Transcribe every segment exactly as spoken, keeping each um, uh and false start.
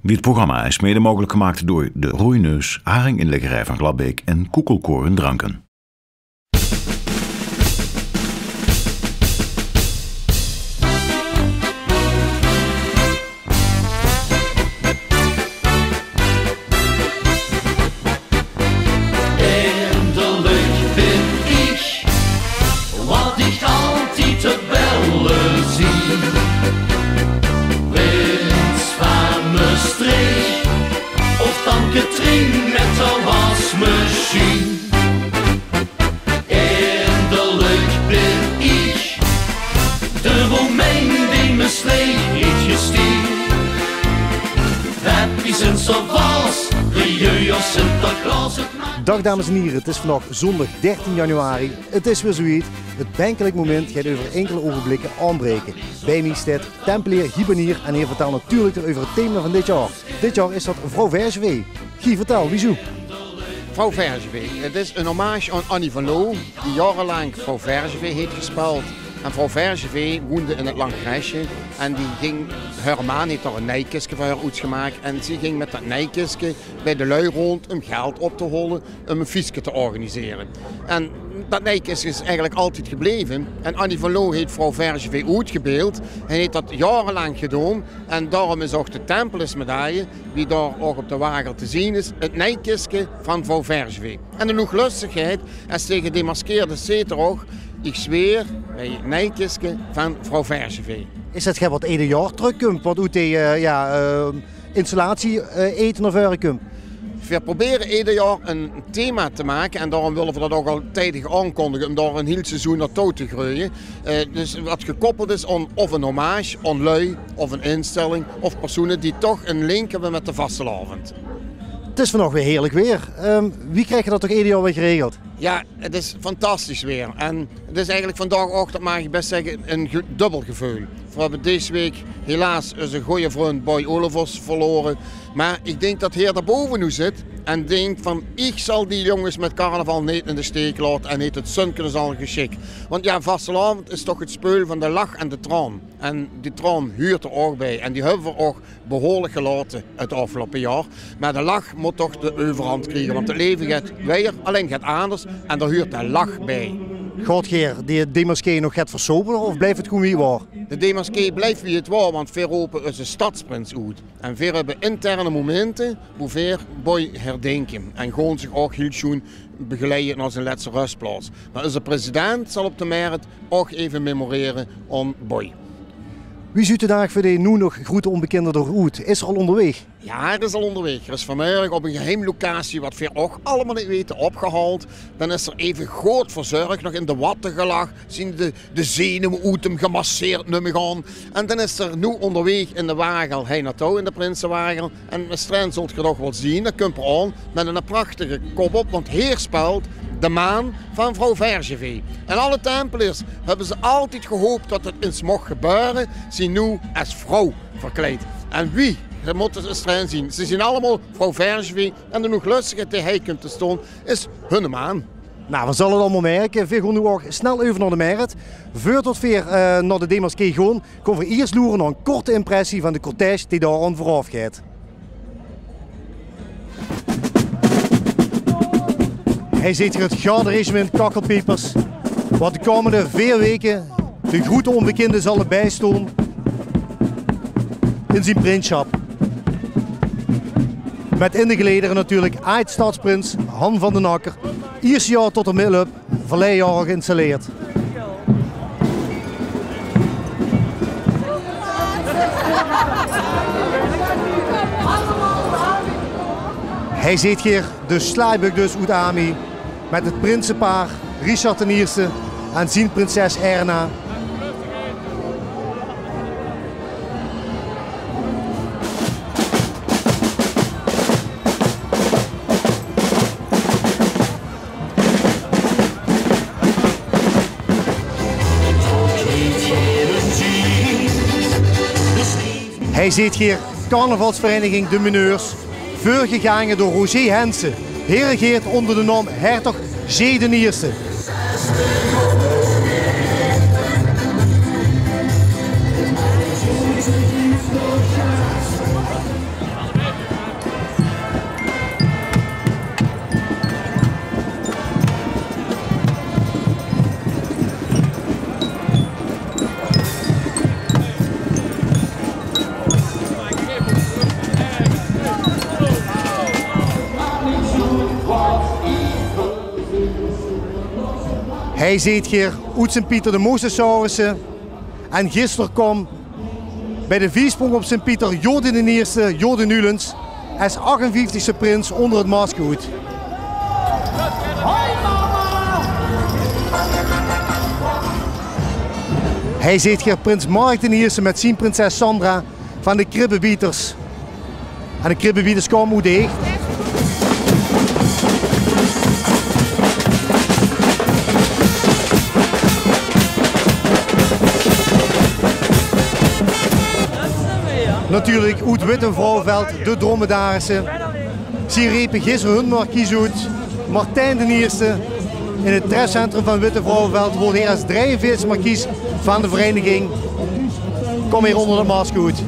Dit programma is mede mogelijk gemaakt door De Roeineus, haringinleggerij Van Glabbeek en Koekelkoren Dranken. Eindelijk ben ik wat ik altijd te bellen zie. Prins van Mestreech of dan Katrien met de wasmachine. Eindelijk ben ik de Romein die Mestreech heeft gestierd. Dat is een savas, de jeugd Sinterklaas het maakt. Dag dames en hiere, het is vandaag zondag dertien januari. Het is weer zoewied. Het benkelijk moment geit euver inkele ogenblikke aonbreke. Bij mie steit Tempeleer Guy Banier en heer vertelt natuurlijk euver het thema van dit jaor. Dit jaor is dat Vrouw Vergevee. Guy, vertel, wiezoe? Vrouw Vergevee, het is een hommage aan Annie van Loo, die jaorelank Vrouw Vergevee heet gespeeld. En Vrouw Vergevee woende in het Lang Gresje en die ging, heur maan heet dao een neikiske veur heur oetgemaak en zie ging met dat neikiske bij de lui rond um geld op te hole um een fieske te organisere. En dat neikiske is eigenlijk altijd gebleve. En Annie van Loo heet Vrouw Vergevee oetgebeeld. Hae heet dat jaorelank gedoon. En daorum is ook de Tempeleersmedaille, die dao ook op de wagel te zien is, het neikiske van Vrouw Vergevee. En de loeglöstigheid, es tegen demaskeerde zeet er ook: ik zweer bij het neikiske van Vrouw Vergevee. Is dat get wat eder jaor trökkump, wat oet die, eh, ja, eh, installatie, eh, ete nao veure kump? Veer probere eder jaor een thema te make en daorum wille veer dat ook al tijdig aonkondige, um dao een hiel seizoen naotouw te greuje. Eh, dus wat gekoppeld is aon of een hommage aon lui, of een instelling, of persoene die toch een link hebbe met de vastelaovend. Het is vandaag weer heerlijk weer. Ehm, wie kriegt geer dat toch eder jaor weer geregeld? Ja, het is fantastisch weer. En het is eigenlijk vandaag ook, dat mag ik best zeggen, een ge-, dubbel geveul. Veer hebbe dees week helaas eus gooje vrund Boy Olivers verlore. Maar ik denk dat heer dao bove noe zit en denkt van: ik zal die jonges met carnaval neet in de steek laote en heet het zunke zal geschikt. Want ja, vastelaovend is toch het speul van de lach en de traon. En die traon huurt er ook bij. En die hebbe veer ook behoorlijk gelaote het aofgeloupe jaor. Maar de lach mot toch de euverhand kriege, want het leve geit wijer, allein geit anders en dao huurt de lach bij. Gaot geer die demasqué nog get versobere of blijft het gewoen wie het waor? De demasqué blijft wie het waor, want veer rope eus stadsprins oet. En veer hebbe interne momente boe veer Boy herdinke. En gaon zich ook hiel sjoen begeleie nao zien lètste röstplaots. Maar eus president zal op de Merret ook even memorere aon Boy. Wie zuut de daag veur de noe nog groete oonbekinde d'r oet? Is er al oonderweeg? Ja, er is al oonderweeg. Er is vanmorge op een geheim locatie, wat veer ook allemaol neet wete, opgehaold. Dan is er even good verzörg, nog in de watte gelag, zien de, de zenuwe oet um gemasseerd, num ik aon. En dan is er noe oonderweeg in de wagel hei naotouw, in de prinsewagel. En straks zult geer toch wel zien, dan kump er aon met een prachtige kop op, want heer speelt de maan van Vrouw Vergevee. En alle Tempeleers hebbe ze altied gehoopt dat het ins mocht gebeure, zien noe es vrouw verkleid. En wie, geer mot het straks zien, ze zien allemaol Vrouw Vergevee en de noe lostige die hei kump te staon is hunne maan. Nou, veer zalle het allemaol merke. Veer gaon noe ook snel euver nao de Merret. Veurtot veer, eh, nao de demasqué gaon, gaon veer iers loere nao een korte impressie van de cortège die dao aon veuraofgeit. Hei zeet geer het garderegiment Kachelpiepers, wat de koumende veer weke de groete oonbekinde zalle bijstaon in zien prinssjap. Met in de geledere natuurlijk aajd-stadsprins Han van den Akker, ierste jaor tot er mètlöp, verleie jaor geïnstalleerd. Hei zeet geer de sjlaaibuuk dus oet Amie, met het prinsepaar Richard d'n Ierste en zien prinses Erna. Hei zeet geer carnavalsvereniging De Mineurs, veurgegaange door Roger Hensen. Heer regeert oonder de naom Hertog G d'n Ierste. Hei zeet geer oet Sint Pieter de Mosasaurusse. En gister kaom bij de viesprong op Sint Pieter Jordi d'n Ierste, Jordi Nulens, es achtenvieftigste prins onder het masker oet. Hei zeet geer prins Mark d'n Ierste met zien prinses Sandra van de Kribbebieters. En de Kribbebieters kaome oet Eech. Natuurlik oet Wittevrouweveld de Dromedarisse. Zie repe gister hun markies oet. Martijn d'n Ierste. In het trefcentrum van Wittevrouweveld woort hei es drieënveertigste markies van de vereiniging. Kaom hei onder de masker oet.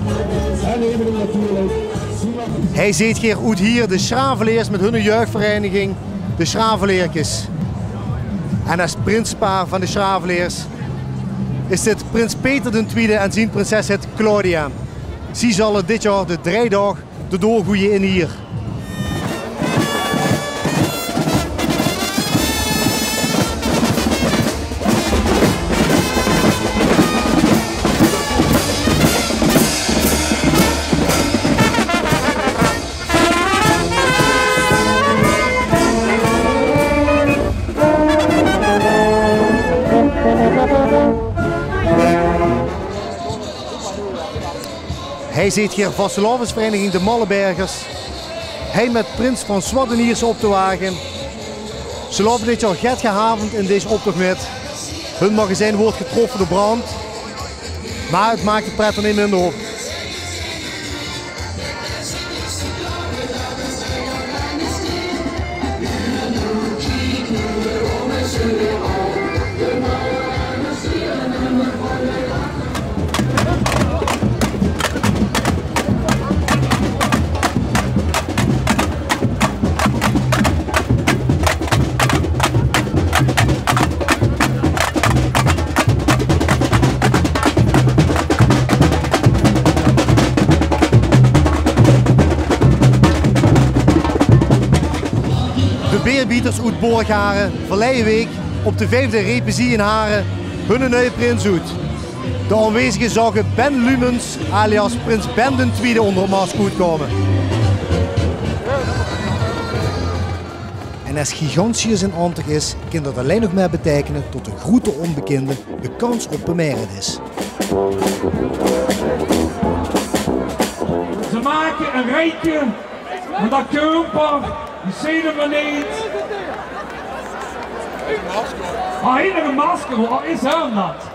Hei zeet geer oet Hier de Sjraveleers met hunne jeugvereiniging, de Sjraveleerkes. En es prinspaar van de Sjraveleers is dit prins Peter d'n Twiede en zien prinses het Claudia. Zie zalle dit jaor de drei daog de doorgoeie in Hier. Hei zeet geer vastelaovesvereiniging De Mallebergers. Hei met prins François d'n Ierste op de wage. Ze loupe dit jaor get gehavend in dees optoch mit. Hun magazijn woort getroffe door brand. Maar het maak de pret d'r neet minder op. De Beerbieters oet Borghare, verleie week op de viefde repe zie in Hare hunne nuie prins oet. De aonwezige zouge Ben Lumens, alias prins Ben d'n Twiede, onder het masker oetkaome. En es Gigantius in aomtoch is, kin det allein nog mer beteikene det de groete onbekinde de kans op Purmerend is. Ze make ein rieke, mer det kump waal, die zeen 'm mer neet. Ah, hie nog ein masker, waat is 'm det?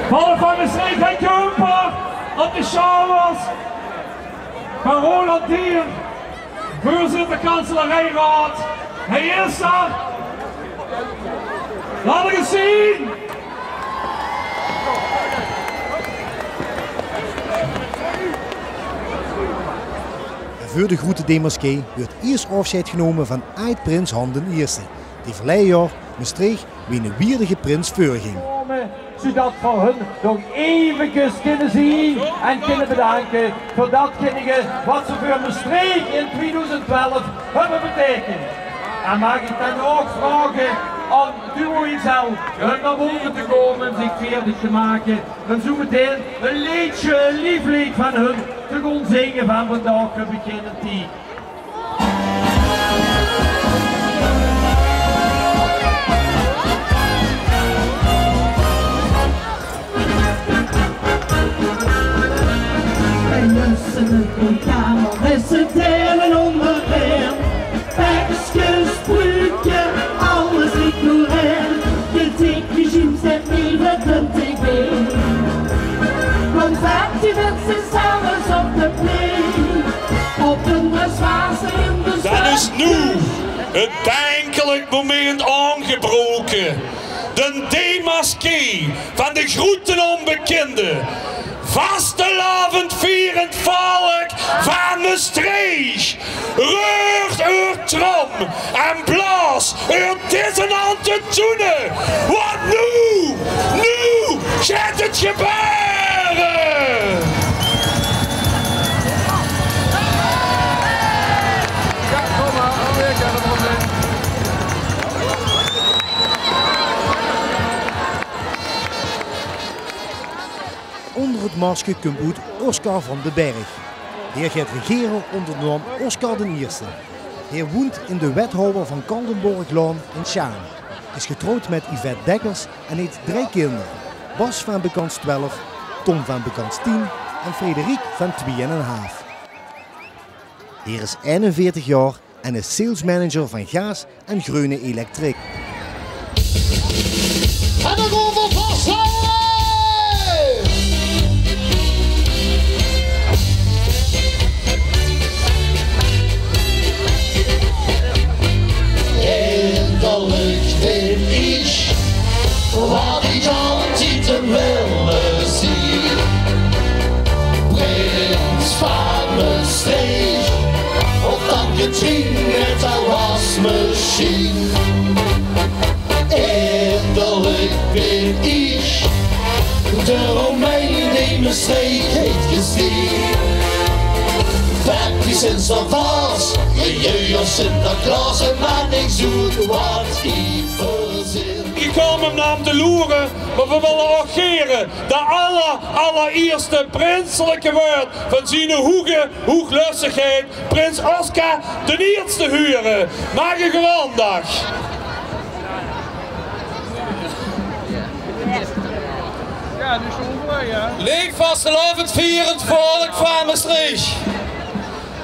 Paul van de Streek, hei kump 'r, op de sjouwers van Roland Dier. Veurzitter Kanselarijraod, hei is 'r. Laot 'm ins zeen. Veur de groete demasqué weurt iers aofsjeid genome van aajd-prins Han d'n Ierste, dae verleie jaor Mestreech wie eine wierdige prins veurging. Zoedet v'r hun nog eventjes kinne zeen en kinne bedanke veur datgene wat ze veur Mestreech in tweeduizend twelf höbbe beteikend. En maag ich dan ouch vraoge óm Duo X L nao bove te kómme, zich veerdig te make en zoe metein e leedje, e lief leed van hun te gaon zinge van Vandaag begint ein tied. Bij Nussen de kamer, reciteren onderin. Pekskes, pruukje, alles lik doorheen. De dikke jeans en neven de tv. Confetti met z'n zelfs op de play. Op de zwaarste in de... Dan is noe het dinkelik moment aangebroke. De demasqué van de groeten onbekinde. Vastelaovendvierend volk van Mestreech. Reur eur trom en blaos eur dissonante Zoene, want noe, noe geit 't gebeure! Ónger 't masker kump oet Oscar van den Berg. Heer geit regere ónger de naom Oscar d'n Ierste. Heer woent in de Wethouwer van Kaldenborglaan in Sjaan, is getrouwd mèt Yvette Dekkers en heet drei kinder: Bas vaan bekans twelf, Tom vaan bekans tien en Frederik vaan twie en 'n haaf. Heer is einenveertig jaor en is salesmanager vaan gaas en greune elektrik. En dan goon v'r vastelaove! In de luch bin iech, wat iech altied wèl zien. Prins vaan Mestreech, of dan Katrien mèt häör wasmesjien. In de luch bin iech de Romein dee Mestreech heet gezien. Peppi Sinterklaos, jee, jee, Sinterklaos, en maak niks oet wat iech verzin. Iech kaom um nao häöm te loere, meh veer wèlle ouch gere de aller, allerierste prinseleke wäörd vaan zien hoege hoeglöstegheid, prins Oscar d'n Ierste, hure. Maag iech 'm aandach. Leef vastelaovendvierend volk vaan Mestreech.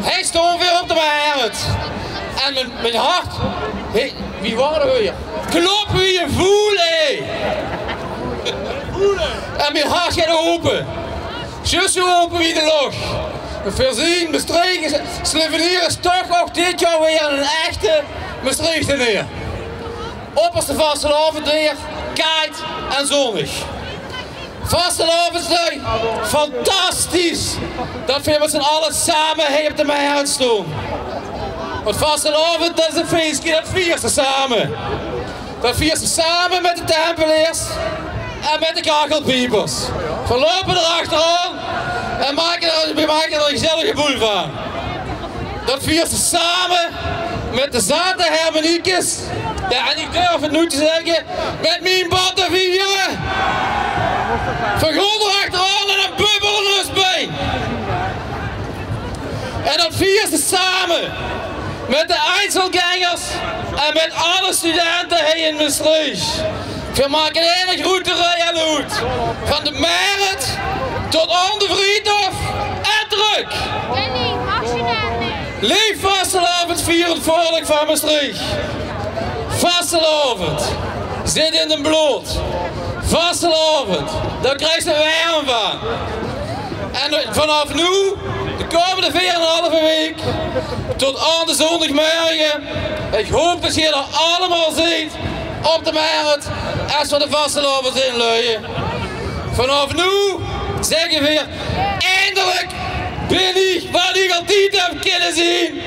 Hei stoon veer op de Merret. En mien, mien hart, hei, wie waor 't weer? Klop wie e voel, hè. En mien hart geit ope. Zjus zoe ope wie de loch. Veer zien, Mestreech is, Slevenier is toch ouch dit jaor weer 'nen echte Mestreechteneer. Opperste vastelaovend weer, kaajd en zonnig. Vastelaovendslui, fantastisch dat veer mèt z'n alle same hei op de Merret stoon. Want vastelaovend, dat is e fieske, dat viers te same. Dat viers te same mèt de Tempeleers en mèt de Kachelpiepers. Veer loupe d'r achteraon en make d'r, veer make d'r 'n gezellige boel vaan. Dat viers te same mèt de Zate Hermeniekes. Jao, en iech durf 't noe te zègke, mèt mien Bataviere. Veer goon d'r achteraon en 'n bubbel in us bein. En dat viers te same mèt de Einzelgängers en mèt alle studente hei in Mestreech. Veer make 'n groete rij oet. Vaan de Merret tot aon de Vriethof en trök. Leef vastelaovendvierend volk vaan Mestreech. Vastelaovend zit in d'n blood. Vastelaovend, dao kriegs te werm vaan. En vaanaof noe, de koumende veer en 'n haaf week, tot aon de zóndigmorge, iech hoop tot geer d'r allemaol zeet op de Merret, es veer de vastelaovend inluie. Vaanaof noe zègke veer: eindelek bin iech wat iech altied höb kinne zien.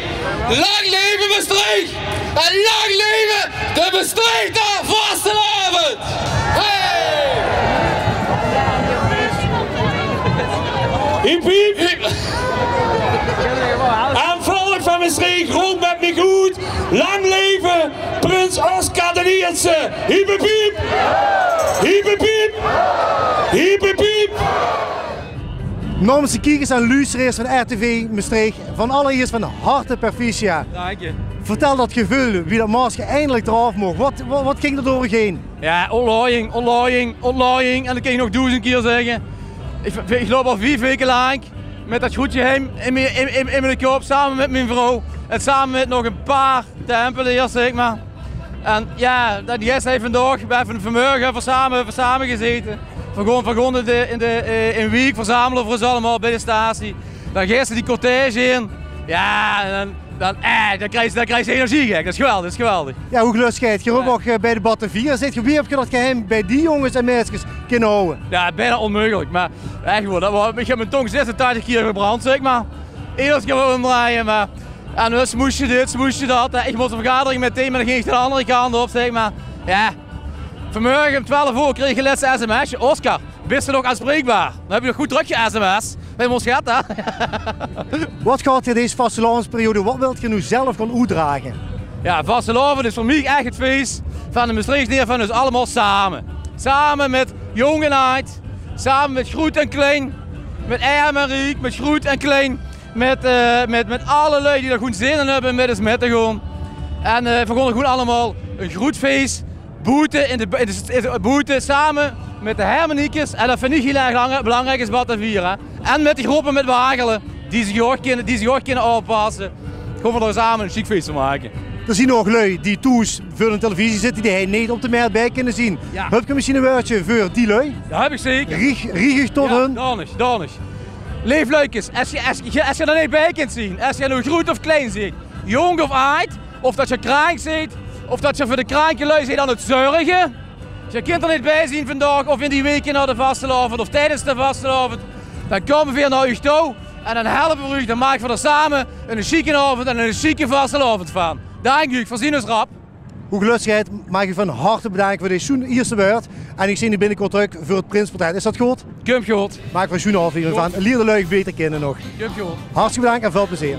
Laank leve Mestreech en laank leve de Mestreechter vastelaovend! Hey! Hiep, hiep. Hiep. En volk vaan Mestreech, roop mèt miech oet: laank leve prins Oscar d'n Ierste! Hiep, hiep, hiep! Hiep, hiep, hiep! Hiep, hiep, hiep! Naomens de kiekers en luustereers vaan R T V Mestreech, vaan allerierst vaan harte perficia. Daank diech. Vertèl dat geveul, wie dat masker eindelek d'raof moch. Wat, wat, wat góng d'r door uuch heen? Jao, ontluiing, ontluiing, ontluiing. En dat kin iech nog doezend kier zègke. Iech, iech loup al vief weke laank mèt dat groet geheim in mien, in, in, in miene kop, same mèt mien vrouw. En same mèt nog e paar Tempeleers, zègk mer. En jao, dat geit, hei vaandaog, veer höbbe vaanmörge, veer same, veer same gezete. Veer goon, veer goon in de, in de, eh, in Wiek verzamele veur us allemaol bij de statie. Dan geis te die cortège in. Jao, en dan, dan, eh, dan kriegs, dan kriegs te energie, gek. Dat is geweldig, dat is geweldig. Jao, hoeglöstegheid, geer höb ouch, eh, bij de Bataviere gezete. Wie höb geer dat geheim bij die jonges en meidskes kinne hawwe? Jao, bijna onmeugelek, mer ech waor, dat waor, iech höb mien tong zesentachtig kier gebrand, zègk mer. Eder kier weer umdrejje, mer en dus mós te dit, mós te dat. Iech mós 'n vergadering mèt dee, mer dan góng iech de aander kant op, zègk mer. Jao, vanmorge um twelf oor kreeg ich de lèste sms. "Oscar, bis se nog aanspreekbaar?" Dan höb ich nog good trök ge-sms. Wae mós get, hè? Waat geit geer dees vastelaovesperiode, waat wilt geer noe zelf gaon oetdrage? Jao, vastelaovend is veur mich ech 't fees van de Mestreechteneer, van us allemaol same. Same mit jónk en aajd, same mit groet en klein, mit erm en riek, mit groet en klein, mit, eh, mit, mit alle lui die d'r gewoen zin in höbbe mit us mit te gaon. En, eh, veer gaon d'r gewoen allemaol e groet fees boete in de, in de, in de, boete same mit de hermeniekes. En dat vinj ich hiel erg lang, belangriek is wat te viere. En mit de gróppe mit wagele, die zich ouch kinne, die zich ouch kinne aanpasse. Gaon veer d'r same e sjiek fees van make. D'r zeen ouch lui die thoes veur de televisie zitte, die hie neet op de mert bie kinne zeen. Jao. Höb geer mesjien e wäördje veur die lui? Jao, höb ich zeker. Riech, riech ich tot hun. Daan is, daan is. Leef luikes, es geer, es geer, es geer d'r neet bie kint zeen, es geer noe groet of klein zeet, jónk of aajd, of dat geer kraank zeet, of dat geer veur de kraanke lui zeet aan 't zörge, geer kint d'r neet bie zeen vandaag of in die weke nao de vastelaovend of tiedes de vastelaovend, dan kómme veer nao uch touw en dan helpe veer uch, dan make veer d'r same eine sjieken aovend en eine sjieke vastelaovend van. Dank uch, veer zeen us rap. Hoeglöstegheid, maag ich uch van harte bedanke veur dit sjoen ierste wäörd. En ich zeen uch binnekort trök veur 't prinseportrèt. Is dat good? Kump good. Make veer 'n sjoen aoflevering van. Leer de lui beter kinne nog. Hartstikke bedank en väöl plezeer.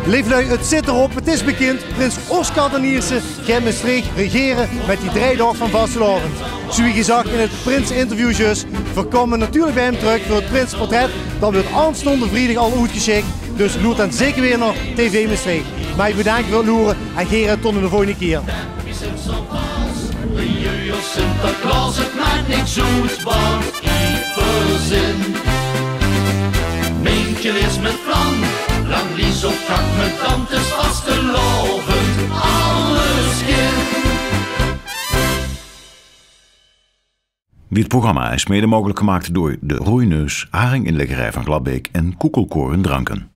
Leef lui, 't zit d'rop, 't is bekind. Prins Oscar d'n Ierste geit Mestreech regere mit die drei daog van vastelaovend. Zoewie gezag in 't prinse-interview zjus, veer kómme natuurlik bie häöm trök veur 't prinseportrèt. Dat weurt aanstaonde vriedig al oetgesjik, dus loert dan zeker weer nao TV Mestreech. Maag ich uch bedanke veur 't loere en gaer tot 'n volgende kier. Sinterklaas, 't maak niks oet wat ich verzin. Mientje is mien plan, lang lies of kak, mien tant is vastelaovend, alles kin. Dit programma is mede mogelijk gemaakt door De Roeineus, haringinleggerij Van Gladbeek en Koekelkoren Dranken.